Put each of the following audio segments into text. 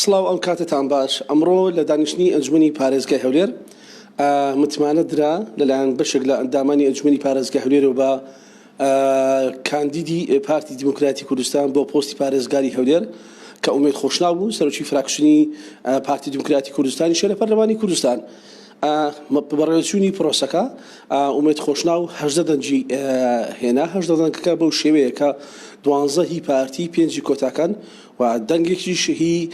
سڵاو ئەم کاتەتان باش ئەمڕۆ لە دانیشتنی ئەنجومەنی پارێزگای هەولێر متمانە درا لەلایەن بەشێک لە ئەندامانی ئەنجومەنی پارێزگای هەولێرەوە بە کاندیدی پارتی دیموکراتی کوردستان بۆ پۆستی پارێزگاری هەولێر کە ئومێد خۆشناو بوو سەرۆکی فراکسیۆنی پارتی دیموکراتی کوردستانیشە لە پەرلەمانی کوردستان. بەڕێوەچوونی پرۆسەکە ئومێد خۆشناو 18 دەنگی هێنا 18 دەنگەکە بەو شێوەیە کە دوانزە هی پارتی پێنجی کۆتاکان و دەنگێکیش هی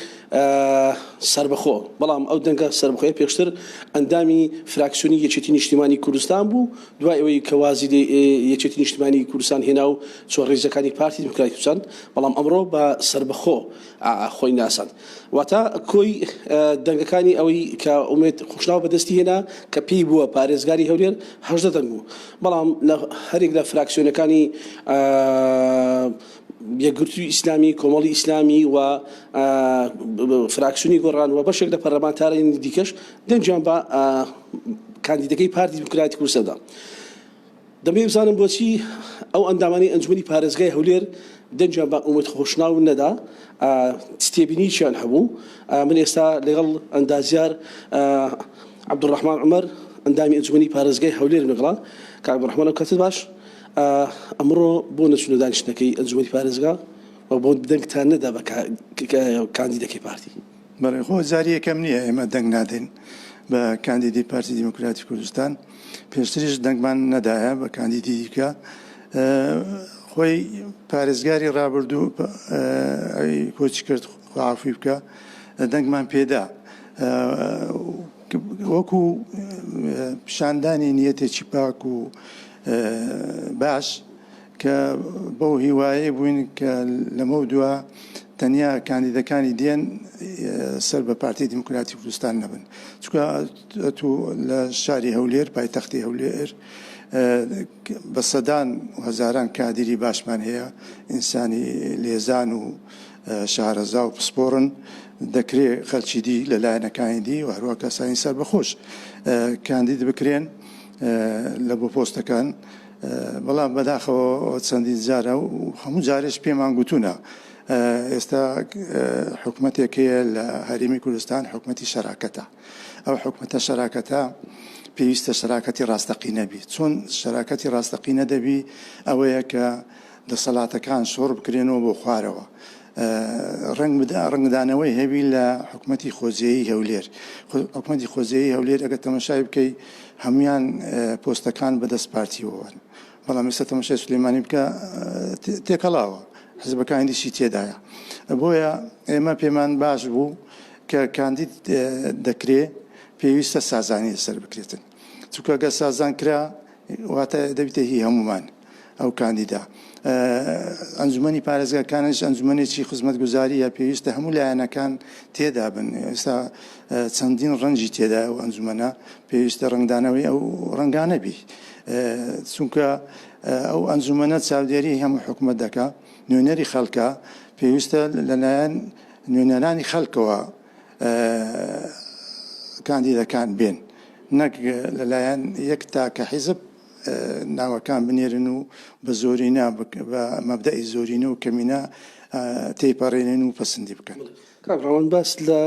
سەربەخۆ بەڵام ئەو دەنگە سەربەخۆیە پێشتر ئەندامی فراکسیۆنی یەکێتی نیشتیمانی کوردستان بوو دوای ئەوەی کە وازی لە یەکێتی نیشتیمانی کوردستان هێنا و چوە ڕیزەکانی پارتی دیموکراتی کوردستان بەڵام ئەمڕۆ بە سەربەخۆ خۆی ناساند واتە کۆی دەنگەکانی ئەوەی کە ئومێد خۆشناو بەدەستی هێنا کە پێی بووە پارێزگاری هەولێر 18 دەنگ بوو بەڵام لە هەرێک لە فراکسیۆنەکانی یەکگرتووی ئیسلامی، کۆمەڵی ئیسلامی و فراکسیۆنی گۆڕان و بەشێک لە پەرلەمانتارانی دیکەش دەنگیان بە کاندیدەکەی پارتی دیموکراتی کوردستان دا. دەمەوێت بزانم بۆچی ئەو ئەندامانەی ئەنجومەنی پارێزگای هەولێر دەنگیان بە ئومێد خۆشناو نەدا، چ تێبینییەکیان هەبوو؟ من ئێستا لەگەڵ ئەندازیار عەبدولڕەحمان عومەر ئەندامی ئەنجومەنی پارێزگای هەولێرم لەگەڵە. کاک عەبدولڕەحمان ئەو کاتەت باش. ئەمڕۆ بۆ نەچوونە دانیشتنەکەی ئەنجومەنی پارێزگا و بۆ دەنگتان نەدا بە کاندیدەکەی پارتی؟ بەڵێ خۆ جاری یەکەم نییە ئێمە دەنگ نادەین بە کاندیدی پارتی دیموکراتی کوردستان پێشتریش دەنگمان نەدایە بە کاندیدی دیکە خۆی پارێزگاری ڕابردوو کۆچی کرد خوا عەفوی بکە دەنگمان پێدا وەکو پیشاندانی نیەتێکی پاک و باش کە بەو هیوایەی بووین کە لەمەو دوا تەنیا کاندیدەکانی دێن سەر بە پارتی دیموکراتی کوردستان نەبن چونکە تو لە شاری هەولێر پایتەختی هەولێر بە سەدان و هەزاران کادیری باشمان هەیە ئینسانی لێزان و شارەزا و پسپۆڕن، دەکرێ خەلکی دی لە لایەنەکانی دی و هەروا کەسانی سەربەخۆش کاندید بکرێن لە بۆ پۆستەکان، بەڵام بەداخەوە چەندین جارە و هەموو جارێش پێمان گوتوونە ئێستا حکومەتێک هەیە لە هەرێمی کوردستان حکومەتی شەراکەتە، ئەو حکومەتە شەراکەتە پێویستە شەراکەتی ڕاستەقینە بی، چۆن شەراکەتی ڕاستەقینە دەبی ئەوەیە کە دەسەلاتەکان شۆڕ بکرێنەوە بۆ خوارەوە ڕەنگدانەوەی هەبی لە حکومەتی خۆجێیی هەولێر. حکومەتی خۆجێیی هەولێر ئەگەر تەمەشای بکەی هەمویان پۆستەکان بەدەست پارتیەوەن، بەڵام ئێستا تەمەشای سلێمانی بکە تێکەڵاوە، حزبەکانی دیشی تێدایە. بۆیە ئێمە پێمان باش بوو کە کاندید دەکرێ پێویستە سازانی لەسەر بکرێتن، چونکە گەر سازان کرا واتە دەبیتە هی هەموومان. ئەو کاندیدە. ئەنجومەنی پارێزگاکانیش ئەنجومەنێکی خزمەتگوزارییە، پێویستە هەموو لایەنەکان تێدا بن، ئێستا چەندین ڕەنگی تێدایە ئەو ئەنجومەنە، پێویستە ڕەنگدانەوەی ئەو ڕەنگانە بی، چونکە ئەو ئەنجومەنە چاودێری هەموو حکومەت دەکا، نوێنەری خەڵکە، پێویستە لەلایەن نوێنەرانی خەڵکەوە کاندیدەکان بێن، نەک لەلایەن یەک تاکە حیزب. ناوەکان بنێرن و بە زۆرینە بە مەبدەئی زۆرینە و کەمینە تێیپەڕێنن و پەسندی بکەن. کاک ڕەوان باس لە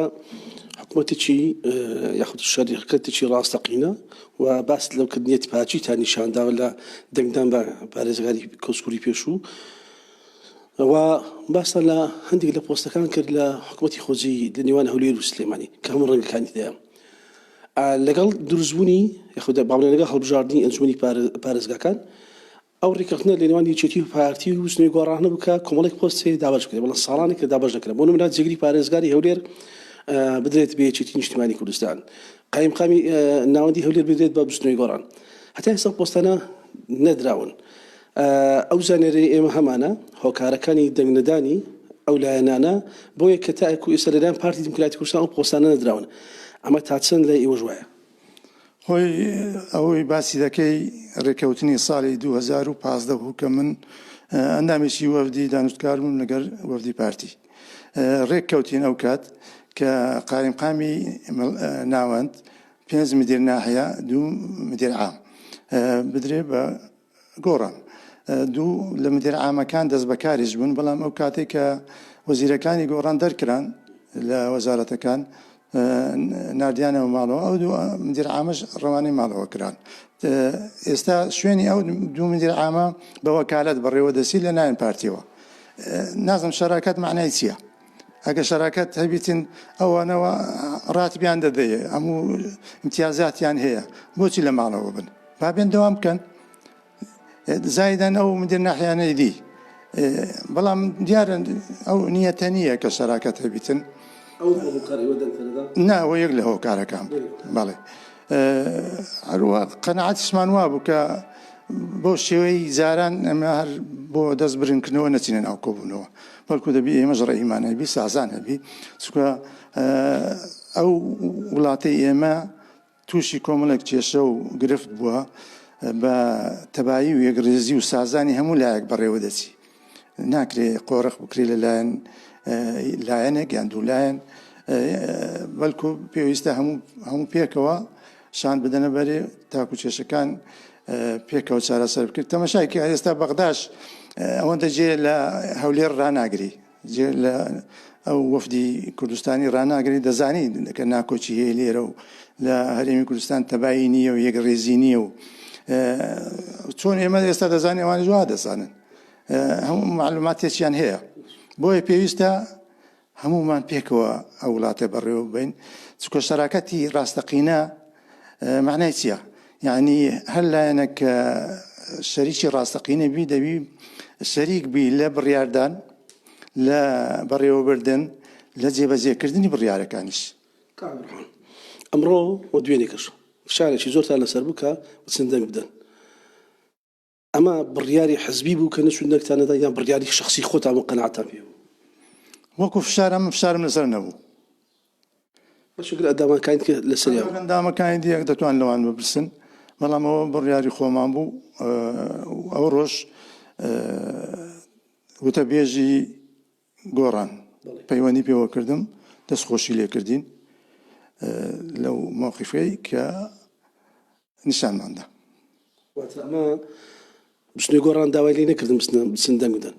حکومەتێکی یاخود شەریکەتێکی ڕاستەقینە و باس لەو کردنیەتی پاچیتان نیشانداوە لە دەنگدان بە پارێزگاری کۆچکوری پێشوو و باستان لە هەندێک لە پۆستەکان کرد لە حکومەتی خۆجێی لە نێوان هەولێر و سلێمانی کە هەموو ڕەنگەکانی تێدایە. لەگەڵ دروستبوونی یاخود با بڵێین لەگەڵ هەڵبژاردنی ئەنجومەنی پارێزگاکان ئەو ڕێککەوتنە لە نێوان یەکێتی و پارتی و بزوتنەوەی گۆڕان هەبوو کە کۆمەڵێک پۆست هەیە دابەش بکرێت بەڵام ساڵانێک کە دابەش نەکرا بۆ نمونە جێگری پارێزگاری هەولێر بدرێت بە یەکێتی نیشتیمانی کوردستان قایمقامی ناوەندی هەولێر بدرێت بە بزوتنەوەی گۆڕان هەتا ئێستا پۆستانە نەدراون ئەو زانیاریەی ئێمە هەمانە هۆکارەکانی دەنگنەدانی ئەو لایەنانە بۆیە کە تاکو ئێستا لەلایەن پارتی دیموکراتی کوردستان ئەو پۆستانە نەدراون ئەمە تا چەند لای ئێوەش وایە؟ خۆی ئەوەی باسی دەکەی رێکەوتنی ساڵی 2015 بوو کە من ئەندامێکی وەفدی دانوستکار بووم لەگەر وەفدی پارتی رێک کەوتین ئەو کات کە قایمقامی ناوەند پێنج مدیر ناحیە دوو مدیر عام بدرێ بە گۆڕان. دوو لە مدیر عامەکان دەستبەکاریش بوون، بەڵام ئەو کاتەی کە وەزیرەکانی گۆڕان دەرکران، لە وەزارەتەکان ناردیانەوە ماڵەوە، ئەو دوو مدیر عامەش ڕەوانەی ماڵەوە کران. ئێستا شوێنی ئەو دوو مدیر عامە بە وەکالەت بەڕێوە دەچی لە لایەن پارتیەوە. نازم شەراکەت معنای چییە؟ ئەگە شەراکەت هەبیتن ئەوانەوە ڕاتبیان دەدەیە، هەموو امتیازاتیان هەیە، بۆچی لە ماڵەوە بن؟ با بێن دەوام بکەن. زایدەن ئەو مدیر ناحیانەی دی، بەڵام دیارە ئەو نیەتە نییە کە شەراکەت هەبیتن. ئەو بۆ هۆکار ئێوە دەنگتان نەدا؟ نا، ئەوە یەک لە هۆکارەکان بوو. بەڵێ، هەروە قەناعەتیشمان وابوو کە بەو شێوەی جاران ئێمە هەر بۆ دەست برینکردنەوە نەچینە ناو کۆبوونەوە، بەڵکو دەبی ئێمەش ڕەئیمان هەبی، سازان هەبی، چونکە ئەو وڵاتەی ئێمە تووشی کۆمەڵێک کێشە و گرفت بووە، بە تەبایی و یەکڕیزی و سازانی هەموو لایەک بەڕێوە دەچی. ناکرێ قۆرخ بکرێ لە لایەن لایەنێک یان دوو لایەن، بەڵکو پێویستە هەموو پێکەوە شان بدەنە بەرێ تاکو کێشەکان پێکەوە چارەسەر بکرێت. تەمەشای کە ئێستا بەغداش ئەوەندە جێ لە هەولێر ڕاناگری. جێ لە ئەو وەفدی کوردستانی ڕاناگری، دەزانی کە ناکۆکی هەیە لێرە و لە هەرێمی کوردستان تەبایی نییە و یەک ڕێزی نییە و چۆن ئێمە ئێستا دەزانین ئەوانیش وا دەزانن، هەموو معلوماتێکیان هەیە. بۆیە پێویستە هەمومان پێکەوە ئەو وڵاتە بەڕێوە ببەین، چونکە شەراکەتی ڕاستەقینە معنای چییە؟ یعنی هەر لایەنێک کە شەریکی ڕاستەقینە بی دەبی شەریک بی لە بڕیاردان، لە بەڕێوەبردن، لە جێبەجێکردنی بڕیارەکانیش. کاک عەبدولڕەحمان ئەمڕۆ و دوێنێکەش فشارێکی زۆرتان لەسەر بوو کە بچن دەنگ بدەن. ئەمە بڕیاری حزبی بوو کە نەچوون دەنگتان نەدا یان بڕیاری شەخسی خۆتان بوو قەناعەتان پێ بوو؟ وەکو فشار ئەمن فشارم لەسەر نەبوو. بەشێک لە ئەندامەکانی دیکە لەسەریان بوو. ئەندامەکانی دیکە دەتوان لەوان بپرسن، بەڵام ئەوە بڕیاری خۆمان بوو. ئەو ڕۆژ وتەبێژی گۆڕان پەیوەندی پێوە کردم، دەستخۆشی لێکردین لەو مەوقیفەی کە نیشانمان دا. واتە ئەمە بچنە گۆڕان داوای لێ نەکردن بچنە بچن دەنگ بدەن.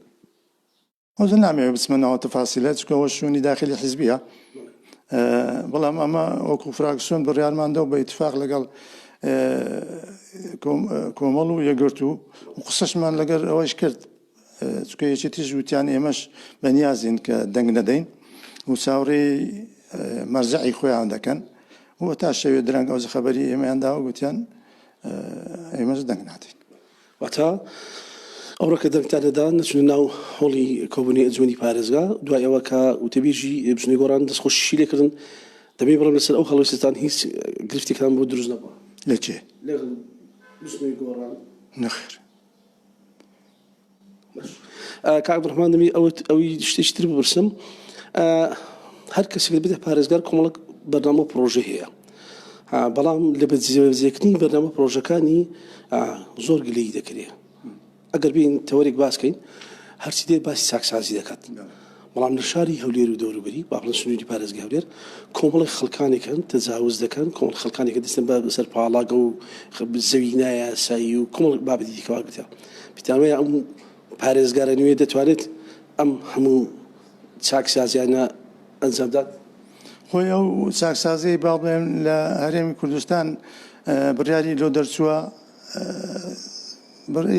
ئەوجا نامەوێت بچمە ناوە تەفاسیلە چونکە ئەوە شوێنی داخلی حیزبیە، بەڵام ئەمە وەکو فراکسیۆن بڕیارمان دا و بە ئیتفاق لەگەڵ کۆمەڵ و یەکگرتوو و قسەشمان لەگەر ئەوەیش کرد، چونکە یەکێتیش وتیان ئێمەش بەنیازین کە دەنگ نەدەین و چاوەڕێی مەرجەعی خۆیان دەکەن و تا شەوێ درەنگ ئەو خەبەری ئێمەیان داوە گوتیان ئێمەش دەنگ نادەین. واتە ئەوڕۆ کە دەنگتان نەدا نەچونە ناو هۆڵی کۆبوونەوەی ئەنجومەنی پارێزگا، دوای ئەوە کە وتەبێژی بزوتنەوەی گۆڕان دەستخۆشیشی لێکردن، دەبێ بڵێم لەسەر ئەو هەڵوێستەتان هیچ گرفتێکتان بۆ دروست نەبووە؟ لە کێ؟ لەگەڵ بزوتنەوەی گۆڕان. نەخێر. کاک عەبدولڕەحمان دەمی ئەوی شتێکی تر بپرسم، هەر کەسێک دەبێتە پارێزگار کۆمەڵک بەرنامە و پرۆژەی هەیە، بەڵام لە بەجێبەجێکردنی بەرنامە پرۆژەکانی زۆر گلەیی دەکرێت. ئەگەر بین تەوەرێک باس کەین هەرچی دێت باسی چاکسازی دەکات، بەڵام لە شاری هەولێر و دەوروبەری با بڵێن سنووری پارێزگای هەولێر کۆمەڵێک خەڵکانێک هەن تەجاوز دەکەن، کۆمەڵ خەڵکانێک دەستن بە سەر پاڵاگە و زەوی نایاسایی و کۆمەڵ بابەتی دیکە واگوتە پێتان وایە ئەم پارێزگارە نوێ دەتوانێت ئەم هەموو چاکسازیانە ئەنجام دات؟ خۆی ئەو چاکسازیەی با بڵێن لە هەرێمی کوردستان بڕیاری لۆ دەرچووە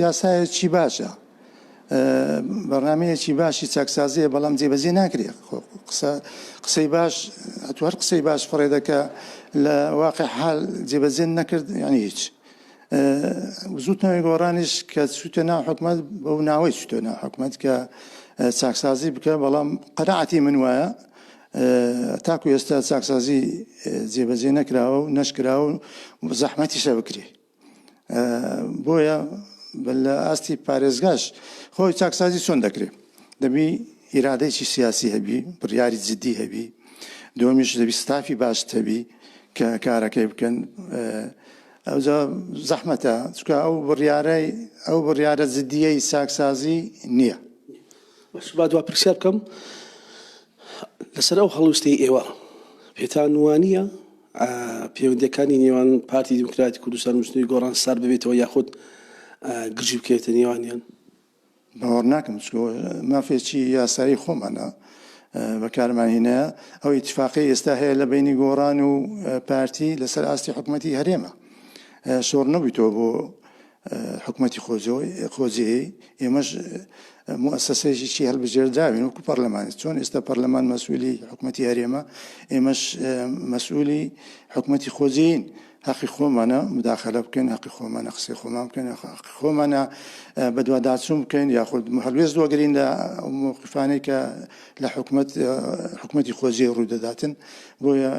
یاسایەکی باشە، بەرنامەیەکی باشی چاکسازیە، بەڵام جێبەجێ ناکرێ. قسە قسەی باش ئەتو هەر قسەی باش فڕێ دەکە لە واقع حال جێبەجێ نەکرد یعنی هیچ. بزوتنەوەی گۆڕانیش کە چوتە ناو حکومەت بەو ناوەی چوتە ناو حکومەت کە چاکسازی بکە، بەڵام قەناعەتی من وایە تاکو ئێستا چاکسازی جێبەجێ نەکراوە و نەشکراوە و زەحمەتیشە بکرێ. بۆیە لە ئاستی پارێزگاش خۆی چاکسازی چۆن دەکرێت؟ دەبی ئیرادەیەکی سیاسی هەبی، بڕیاری جدی هەبی، دووەمیش دەبی ستافی باشت هەبی کە کارەکەی بکەن. ئەوجا زەحمەتە چونکە ئەو بڕیارەی ئەو بڕیارە جدیەی چاکسازی نییە. باش با دوا پرسیار بکەم لەسەر ئەو هەڵویستەی ئێوە پێتان وانییە پەیوەندیەکانی نێوان پارتی دیموکراتی کوردستان و بزوتنەوەی گۆڕان سارد ببێتەوە یاخود گرژی بکەوێتە نێوانیان؟ باوەڕ ناکەم، چونکە مافێکی یاسایی خۆمانە. بەکارمان هینایە. ئەو ئیتفاقەی ئێستا هەیە لە بەینی گۆڕان و پارتی لەسەر ئاستی حکومەتی هەرێمە، شۆڕ نەبوویتەوە بۆ حکومەتی خۆجێی. ئێمەش موئەسەسەیەکی هەڵبژێردراوین وەکو پەرلەمان، چۆن ئێستا پەرلەمان مەسئولی حکومەتی هەرێمە، ئێمەش مەسئولی حکومەتی خۆجێین. هەقی خۆمانە مداخلە بکەین، هەقی خۆمانە قسەی خۆمان بکەین، هەقی خۆمانە بەدواداچوون بکەین یاخود هەڵوێست وەگرین لە موقفانەی کە لە حکومەت حکومەتی خۆجێ ڕوو دەداتن. بۆیە.